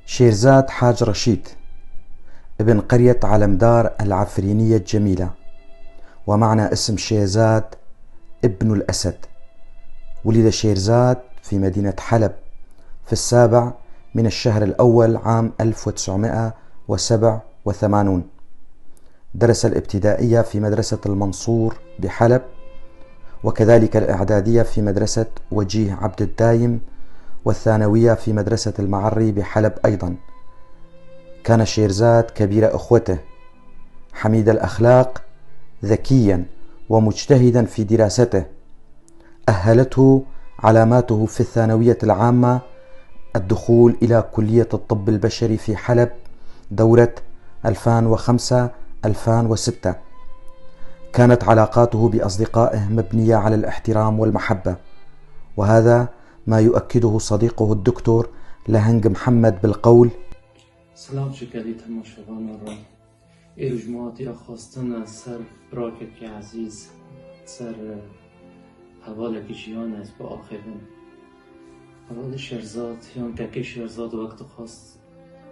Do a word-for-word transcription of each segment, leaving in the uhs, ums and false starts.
شيرزاد حاج رشيد، ابن قرية علمدار العفرينية الجميلة، ومعنى اسم شيرزاد ابن الأسد. ولد شيرزاد في مدينة حلب في السابع من الشهر الأول عام ألف وتسعمائة وسبعة وثمانون. درس الابتدائية في مدرسة المنصور بحلب، وكذلك الإعدادية في مدرسة وجيه عبد الدايم، والثانوية في مدرسة المعري بحلب أيضًا. كان شيرزاد كبير أخوته، حميد الأخلاق، ذكيًا ومجتهدًا في دراسته. أهلته علاماته في الثانوية العامة الدخول إلى كلية الطب البشري في حلب دورة ألفان وخمسة ألفان وستة. كانت علاقاته بأصدقائه مبنية على الاحترام والمحبة، وهذا ما يؤكده صديقه الدكتور لهنج محمد بالقول: Silav ji gelî temaşevanan re. Êro ji me hatiye xwestin ser birakekî ezîz, ser, e, hevalekî jiyan ez biaxivim. Hevalê Şêrzad yan kekê Şêrzad wek dixwest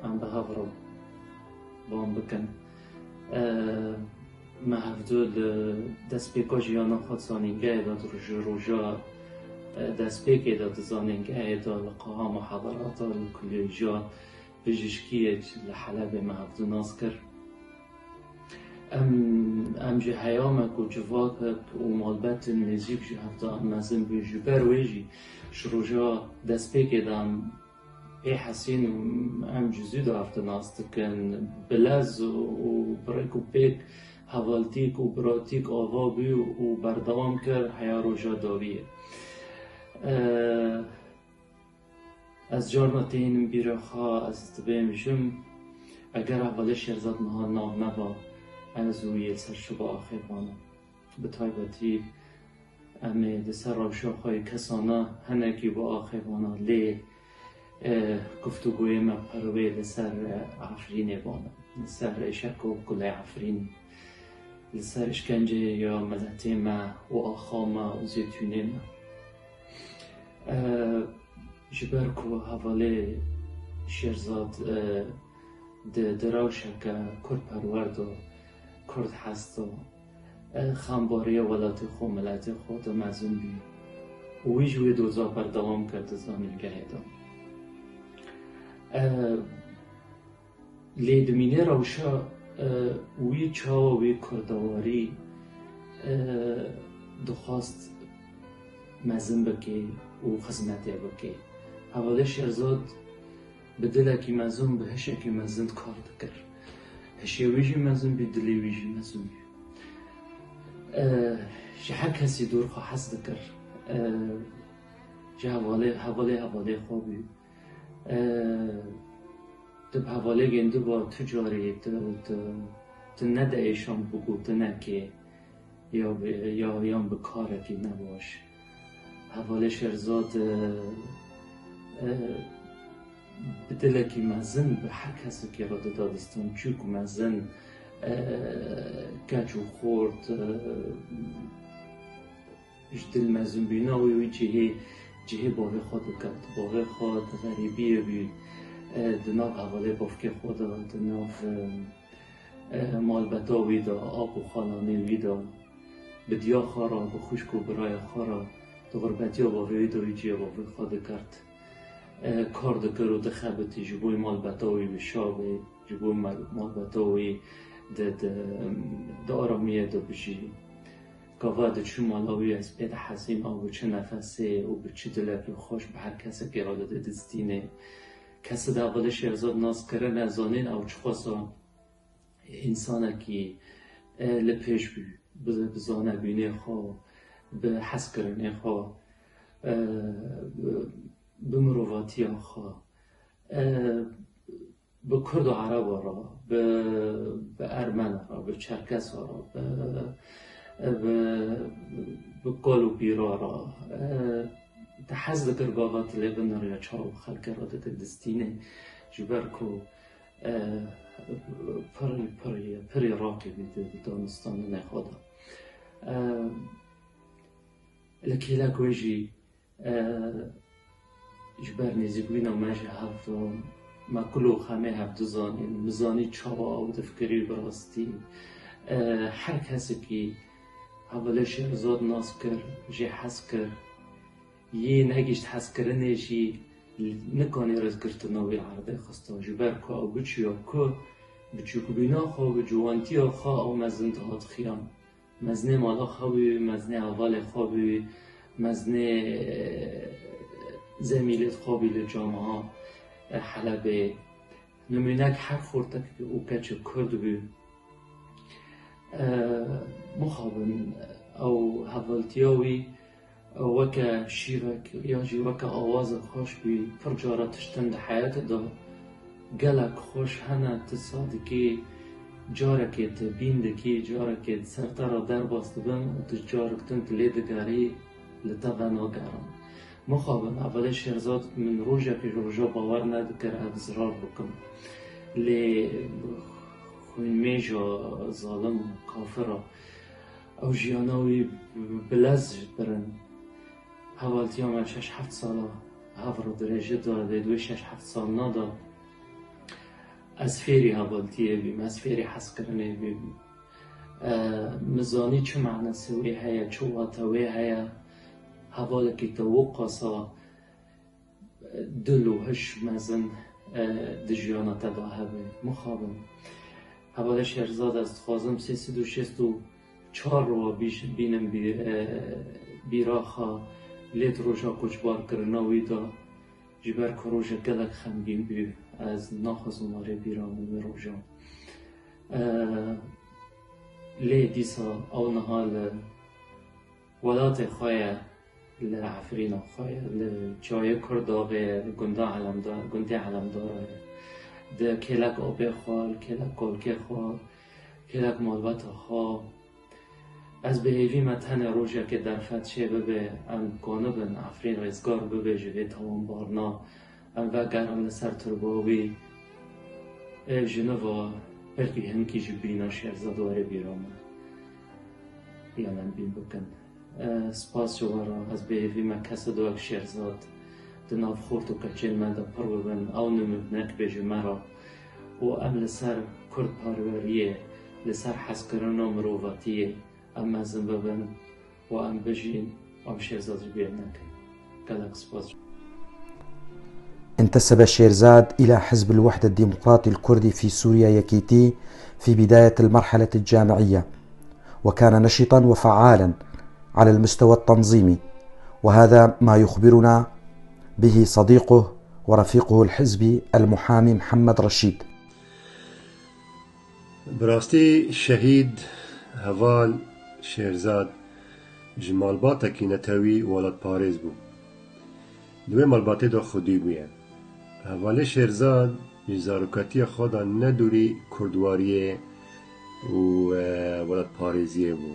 em bi hev re bang bikin. E, me hevdu li destpêka jiyana xwe di zanîngehê de, di ji roja, e, destpêkê de di zanîngehê de li qaha muhadarata li kulîja bijîşkiyê li Helebê me hevdu nas kir. Em, em ji heyamek û civakek û malbetên nêzîk ji hevdu em mezin bûn. Ji ber wê jî ji roja destpêkê de em pê hesîn û em ji zû de hevdu nas dikin. Bi lez û bi rêk û pêk hevaltîk û biratîk ava bû û berdewam kir heya roja dawiyê. E, Ez carna tênim bîra xwe, ez dibêjim, eger hevalê Şêrzad niha nav neba, ez û yê ser çi biaxivana. Bi taybetî em ê li ser rewşa xwe yê kesana hinekî biaxivana, lê, e, guftûgoyê me pir wê li ser, e, Efrînê bana, li ser Êşeko Kulê Efrînê, li ser îşkenceyê ya miletê me û axa me û zêtûnê me. E, Ji ber ku hevalê Şêrzad, e, di, di rewşeke kurdperwer de, kurd hes de, e, xembariya welatê xwe, miletê xwe de mezin bû û wî ji wê doza berdewam kir di zanîngehê de. E, Lê dimîne rewşa, e, wî çawa wê kurdewarî, e, dixwast mezin bike û xizmetê bike. Hevalê Şêrzad bi dilekî mezin, bi hişekî mezin kar dikir. Hişê wî jî mezin bî, dilê wî jî mezin bî. E, ji her kesî dûr xwe hez dikir. E, ji hevalê, hevalê hevalê xwe bû. E, tu bi hevalê gêndî ba tu carî tu, tu, tu ne diêşan bi gotinekê ya bi, ya, yan bi karekî nebaş. Hevalê Şêrzad, e, e, bi dilekî mezin bi her kesekî re dida distan, çûk û mezin, e, keç û xort, e, Ji dilmezin bûna wî, wî cihê, cihê bavê xwe diket. Bavê xwe di xerîbiyê bû, e, di nav hevalê bavkê xwe de, di nav, e, e, malbeta wî de, ap û xalanê wî de, bi diya xwe re, bi xwişk û birayê xwe re, di xurbetiya bavê wî de wî cihê bavê xwe dikert. E, kar dikir û dixebitî, ji bo malbeta wî bişa bê, ji bo mal-, malbeta wî di, di, di aramiyê de bijî. Gava diçû mala wî, ez pê dihesîm, ew bi çi nefesê û bi çi dilekî xweş bi her kesekî re dide distînê. Kesê di hevalê Şêrzad nas kirine, zanîn ew çiqasa însanekî, e, li pêş bû, bi, bi zanebûnê xwe, bi hezkirinê xwe, e, bi, bi mirovatiya xwe, e, bi kurd û ereba re, bi, bi ermena re, bi çerkesa re, bi, bi, bi kal û pîra re, e, te hez dikir gava tu lê biniriya çav û xelkê re dikir distînê, ji ber ku, e, pirî, pirî, pirî raqî bî di, di danistanê xwe de. E, li kêlek wê jî, e, ji ber nêzîkbûna me ji hev re, Me kul û xemê hev dizanîn, min zanî çawa ew difikirî bi rastî. E, her kesekî Hevalê Şêrzad nas kir, jê hez kir. Yê negihişt hezkirinê jî nikanî rêzgirtina wî erdê xista. Ji ber ku ew biçûya ku biçûkbûna xwe, bi ciwantiya xwe ew mezin dihat xiyan. Mezinê mala xwe bû, mezinê hevalê xwe bû, mezinê, e, zemîlêt xwe bû li camiya, e, Helebê. Nimûnek her xortek û keçek Kurd bû. E, mixabin ew hevaltiya wî weke şîvek ya jî weke awazek xweş bû. Pir cara tiştin di heyetê de gelek xweş hene, tu sa dikî, carekê tu bîn dikî, carekê di ser te re derbas dibin û tu carek din tu lê digerî, li te venagerin. Mixabin, Hevalê Şêrzad min rojekê ji roja bawer nedikir ez zirar bikim. Lê xwînmêja zalim, kafira, ew jiyana wî bi lez birin. Hevaltiya me şeş heft sala hev re dirêje da, lê di wê şeş heft salna de ez fêrî hevaltiyê bîm, ez fêrî hezkirinê bîm. E, min zanî çi manasê wê heye, çi wate wê heye. Hevalekî te wiqasa dil û hiş mezin, e, di jiyana te de hebe. Mixabin. Hevalê Şêrzad, ez dixwazim sê sed û şêst û çar wa bîş-, bînim bî-, e, bîra xwe, lê di roja koçbarkirina wî de, ji ber ku rojek gelek xemgîn bû, ez naxwazim warê bîra min wê roja. E, lê dîsa ew niha li welatê xwe ye, li Efrîna xwe ye, li çiyayê Kurdaxê ye, li gunda Elemdar, gundê Elemdar e. Di kêlek apê xwe, li kêlek kolkê xwe, kêlek malbata xwe. Ez bi hêvî me tenê rojekê derfet çê bibe, em kanibin Efrîn rêzgar bibe ji vê tawanbarna. Em vegerin li ser turba wî. Ê jiniva belkî hinkî ji bîna Şêrzad were bîra me. Yan em bîn bikin. E, spas ji we re. Ez bi hêvî me kesê do wek Şêrzad di nav xort û keçên me de pir bibin. Ew nimûnek be ji me re. Û em li ser kurdparweriyê, li ser hezkirina mirovatiyê em mezin bibin. Wa em bijîn, em Şêrzad ji bîr nekin. Gelek spas. انتسب شيرزاد إلى حزب الوحدة الديمقراطي الكردي في سوريا، يكيتي، في بداية المرحلة الجامعية، وكان نشطا وفعالا على المستوى التنظيمي، وهذا ما يخبرنا به صديقه ورفيقه الحزبي المحامي محمد رشيد. Bi rastî şehîd heval Şêrzad ji malbatekî netewî welatparêz bû. Di wê malbatê de xwedî bûye. Hevalê Şêrzad ji zarokatiya xwe de ne dûrî kurdwariyê û, e, welatparêziyê bû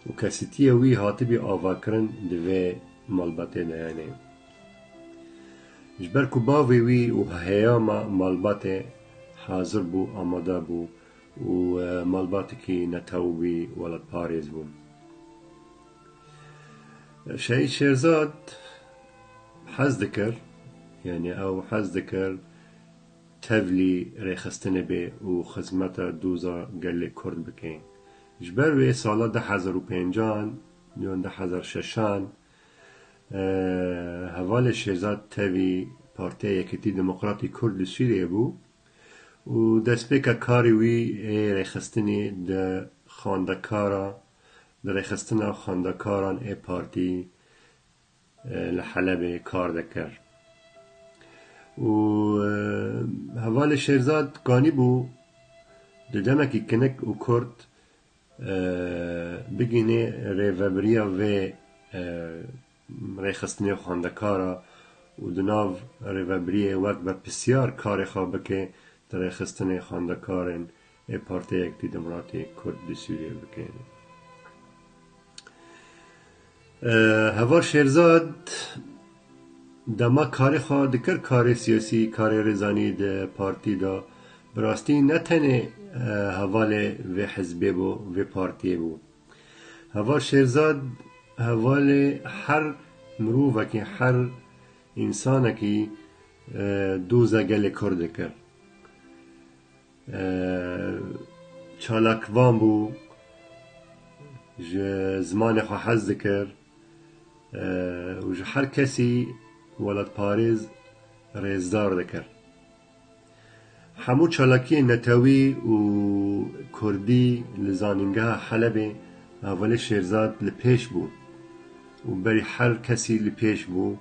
û kesîtiya wî hatibî avakirin di vê malbatê de, yanî. Ji ber ku bavê wî û heyama malbatê hazir bû, amade bû û, e, malbatekî netewî welatparêz bû. Şehîd Şêrzad hez dikir, yanî ew hez dikir tevlî rêxistinê bê û xizmeta doza gelê Kurd bike. Ji ber wê sala du hezar û pêncan, yan du hezar şeşan, e, hevalê Şêrzad tevî Partiya Yekîtî Demokratî Kurd li Sûriyê bû û destpêka karê wî ê rêxistinê di xwendekara, di rêxistina xwendekaran ê partî, e, li Helebê kar dikir. Û, e, hevalê Şêrzad kanîbû di demekî kinik û kurt, e, bigihînê rêvebiriya vê, e, rêxistinê xwendekara û di nav rêvebiriyê wek berpirsiyar karê xwe bike di rêxistinê xwendekarên ê Partiya Yekîtî Demokratî Kurd di Sûriyê bike. E, Heval Şêrzad dema karê xwe dikir, karê siyasî, karê rêzanî di partî de, bi rastî ne tenê, e, hevalê vê hizbê bû, vê partiyê bû. Heval Şêrzad hevalê her mirovekî, her însanekî, e, doza gelê Kurd dikir. E, çalakvan bû, ji zimanê xwe hez dikir, e, û ji her kesî welatparêz rêzdar dikir. Hemû çalakiyên netewî û kurdî li Zanîngeha Helebê hevalê Şêrzad li pêş bû û berî her kesî li pêş bû,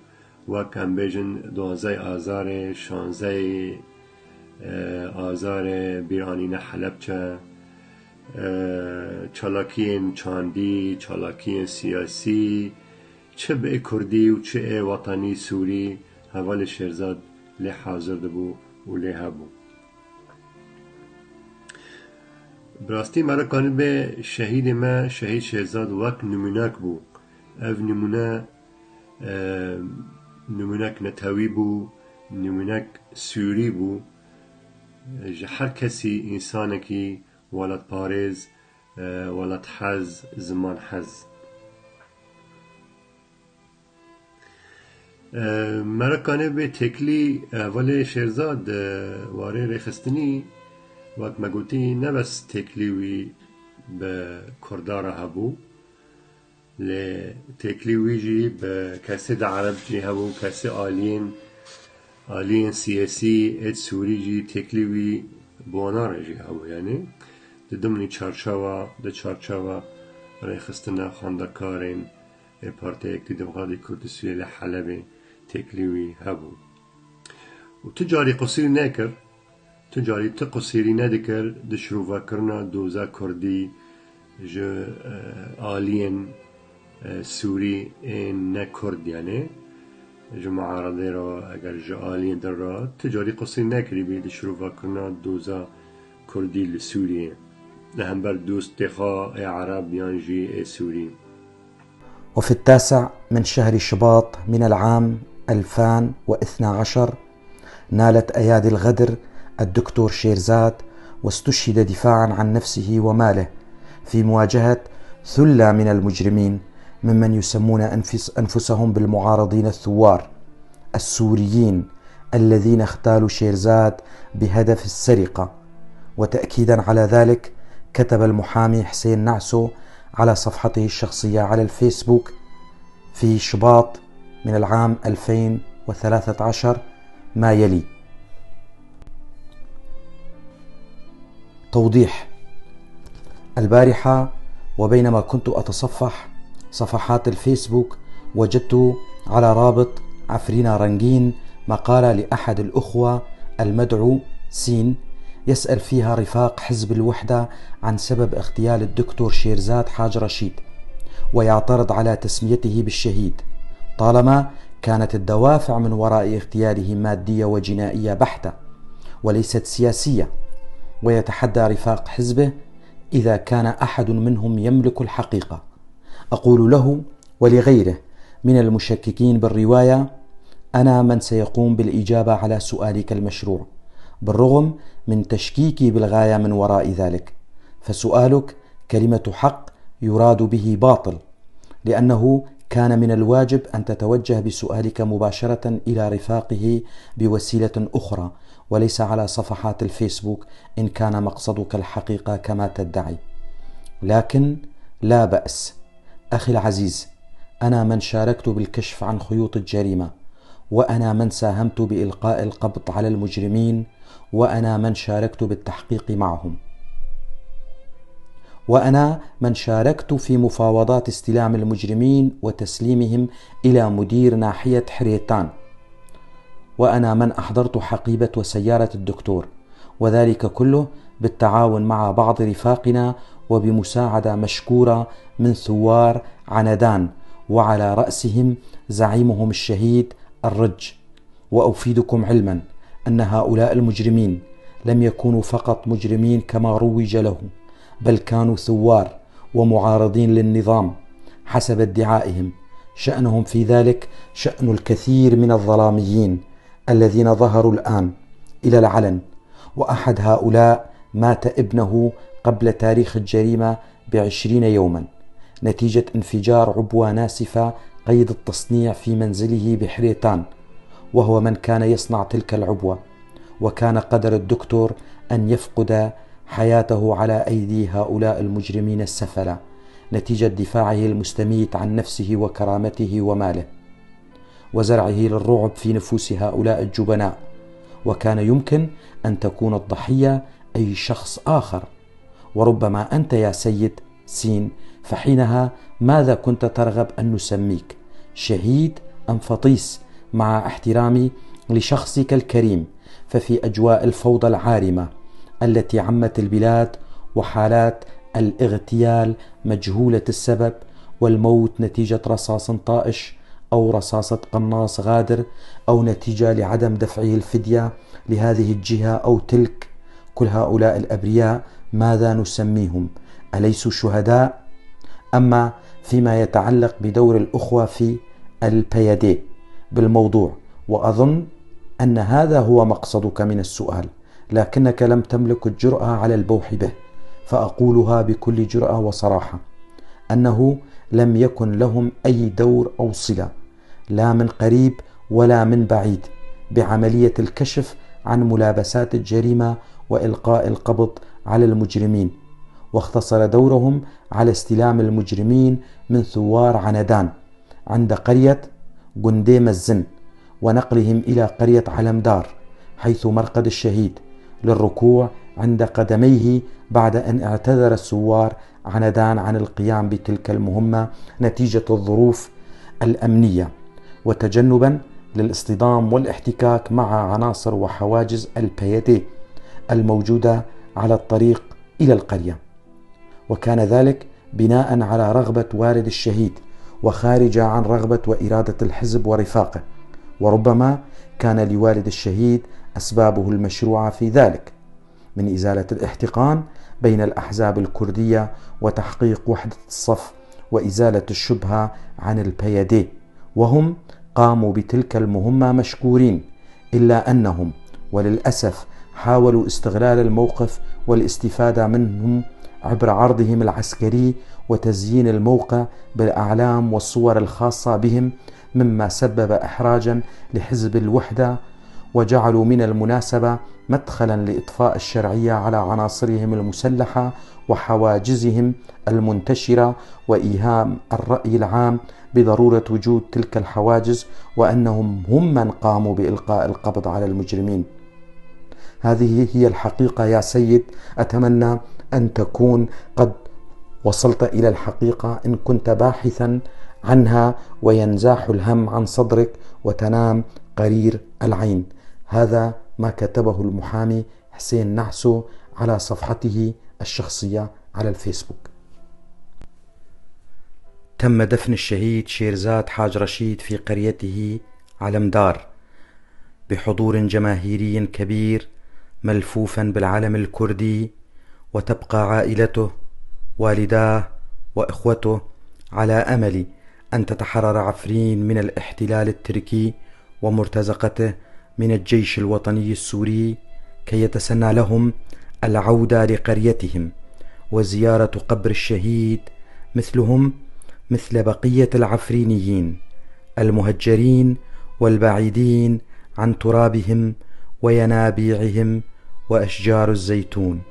wek em bêjin duwazdeh Azarê, şazdeh, e, Azarê bîranîne Helebçe, e, çalakiyên çandî, çalakiyên siyasî, çi bi ê kurdî û çi ê wetanî sûrî, hevalê Şêrzad lê hazir dibû û lê hebû. Bi rastî me re kanibê şehîdê me, şehîd Şêrzad wek nimûnek bû. Ev nimûne, e, nimûnek netewî bû, nimûnek sûrî bû. Ji her kesî însanekî welatparêz, e, welathez, zimanhez. E, me re kanibê têkilî, e, hevalê Şêrzad, e, warê rêxistinî, wek me gotî, ne bes têkilî wî bi Kurda re hebû, lê têkilî wî jî bi kesê di Ereb jî hebû, kesê aliyên, aliyên siyasî ê Sûrî jî têkilî wî bi wana re jî hebû. Yanî di dimnî çarçewa, di çarçewa rêxistina xwendekarên ê Partiya Yekitî Demokratî Kurd li Sûriyê li Helebê têkilî wî hebû. Û tu carî qusîr nekir, tu carî tu qusîrî nedikir di şirovakirina doza kurdî ji, e, aliyên, e, sûrî ên ne kurd, yanî ji muaredê re, eger ji aliyên din re, tu carî qusîr nekirîbî di şirovakirina doza kurdî li Sûriyê li hember dostê xwe ê Ereb yan jî ê Sûrî. وفي التاسع من شهر شباط من العام ألفان واثنى عشر، نالت أيادي الغدر الدكتور شيرزاد، واستشهد دفاعا عن نفسه وماله في مواجهة ثلة من المجرمين ممن يسمون أنفس-، أنفسهم بالمعارضين الثوار السوريين الذين اغتالوا شيرزاد بهدف السرقة. وتأكيدا على ذلك، كتب المحامي حسين نعسو على صفحته الشخصية على الفيسبوك في شباط من العام ألفين وثلاثة عشر ما يلي. توضيح: البارحة وبينما كنت أتصفح صفحات الفيسبوك، وجدت على رابط عفرينة رنجين مقالة لأحد الأخوة المدعو سين يسأل فيها رفاق حزب الوحدة عن سبب اغتيال الدكتور شيرزاد حاج رشيد، ويعترض على تسميته بالشهيد، طالما كانت الدوافع من وراء اغتياله مادية وجنائية بحتة وليست سياسية، ويتحدى رفاق حزبه إذا كان أحد منهم يملك الحقيقة. أقول له ولغيره من المشككين بالرواية: أنا من سيقوم بالإجابة على سؤالك المشروع، بالرغم من تشكيكي بالغاية من وراء ذلك، فسؤالك كلمة حق يراد به باطل، لأنه كان من الواجب أن تتوجه بسؤالك مباشرة إلى رفاقه بوسيلة أخرى، وليس على صفحات الفيسبوك، إن كان مقصدك الحقيقة كما تدعي. لكن لا بأس. أخي العزيز، أنا من شاركت بالكشف عن خيوط الجريمة، وأنا من ساهمت بإلقاء القبض على المجرمين، وأنا من شاركت بالتحقيق معهم، وأنا من شاركت في مفاوضات استلام المجرمين وتسليمهم إلى مدير ناحية حريتان، وأنا من أحضرت حقيبة وسيارة الدكتور، وذلك كله بالتعاون مع بعض رفاقنا وبمساعدة مشكورة من ثوار عنادان، وعلى رأسهم زعيمهم الشهيد الرج. وأفيدكم علما أن هؤلاء المجرمين لم يكونوا فقط مجرمين كما روج لهم، بل كانوا ثوار ومعارضين للنظام حسب ادعائهم. شأنهم في ذلك شأن الكثير من الظلاميين الذين ظهروا الآن إلى العلن، وأحد هؤلاء مات ابنه قبل تاريخ الجريمة بعشرين يوما نتيجة انفجار عبوة ناسفة قيد التصنيع في منزله بحريتان، وهو من كان يصنع تلك العبوة، وكان قدر الدكتور أن يفقد حياته على أيدي هؤلاء المجرمين السفلة نتيجة دفاعه المستميت عن نفسه وكرامته وماله، وزرعه للرعب في نفوس هؤلاء الجبناء، وكان يمكن أن تكون الضحية أي شخص آخر، وربما أنت يا سيد سين، فحينها ماذا كنت ترغب أن نسميك؟ شهيد أم فطيس؟ مع احترامي لشخصك الكريم، ففي أجواء الفوضى العارمة التي عمت البلاد وحالات الاغتيال مجهولة السبب والموت نتيجة رصاص طائش أو رصاصة قناص غادر أو نتيجة لعدم دفعه الفدية لهذه الجهة أو تلك، كل هؤلاء الأبرياء ماذا نسميهم؟ أليسوا شهداء؟ أما فيما يتعلق بدور الأخوة في البيادي بالموضوع، وأظن أن هذا هو مقصدك من السؤال، لكنك لم تملك الجرأة على البوح به، فأقولها بكل جرأة وصراحة أنه لم يكن لهم أي دور أو صلة، لا من قريب ولا من بعيد، بعملية الكشف عن ملابسات الجريمة وإلقاء القبض على المجرمين، واختصر دورهم على استلام المجرمين من ثوار عنادان عند قرية جندي مزن، ونقلهم إلى قرية علمدار حيث مرقد الشهيد للركوع عند قدميه بعد أن اعتذر الثوار عنادان عن القيام بتلك المهمة نتيجة الظروف الأمنية، وتجنبا للاصطدام والاحتكاك مع عناصر وحواجز البيادي الموجودة على الطريق إلى القرية، وكان ذلك بناء على رغبة والد الشهيد وخارجة عن رغبة وإرادة الحزب ورفاقه، وربما كان لوالد الشهيد أسبابه المشروعة في ذلك، من إزالة الاحتقان بين الأحزاب الكردية وتحقيق وحدة الصف وإزالة الشبهة عن البيادي، وهم قاموا بتلك المهمة مشكورين، إلا أنهم وللأسف حاولوا استغلال الموقف والاستفادة منهم عبر عرضهم العسكري وتزيين الموقع بالأعلام والصور الخاصة بهم، مما سبب إحراجا لحزب الوحدة، وجعلوا من المناسبة مدخلا لإطفاء الشرعية على عناصرهم المسلحة وحواجزهم المنتشرة وإيهام الرأي العام بضرورة وجود تلك الحواجز، وأنهم هم من قاموا بإلقاء القبض على المجرمين. هذه هي الحقيقة يا سيد، أتمنى أن تكون قد وصلت إلى الحقيقة إن كنت باحثا عنها، وينزاح الهم عن صدرك وتنام قرير العين. هذا ما كتبه المحامي حسين نعسو على صفحته الشخصية على الفيسبوك. تم دفن الشهيد شيرزاد حاج رشيد في قريته علمدار بحضور جماهيري كبير ملفوفا بالعلم الكردي، وتبقى عائلته، والداه وإخوته، على أمل أن تتحرر عفرين من الاحتلال التركي ومرتزقته من الجيش الوطني السوري، كي يتسنى لهم العودة لقريتهم وزيارة قبر الشهيد، مثلهم مثل بقية العفرينيين المهجرين والبعيدين عن ترابهم وينابيعهم وأشجار الزيتون.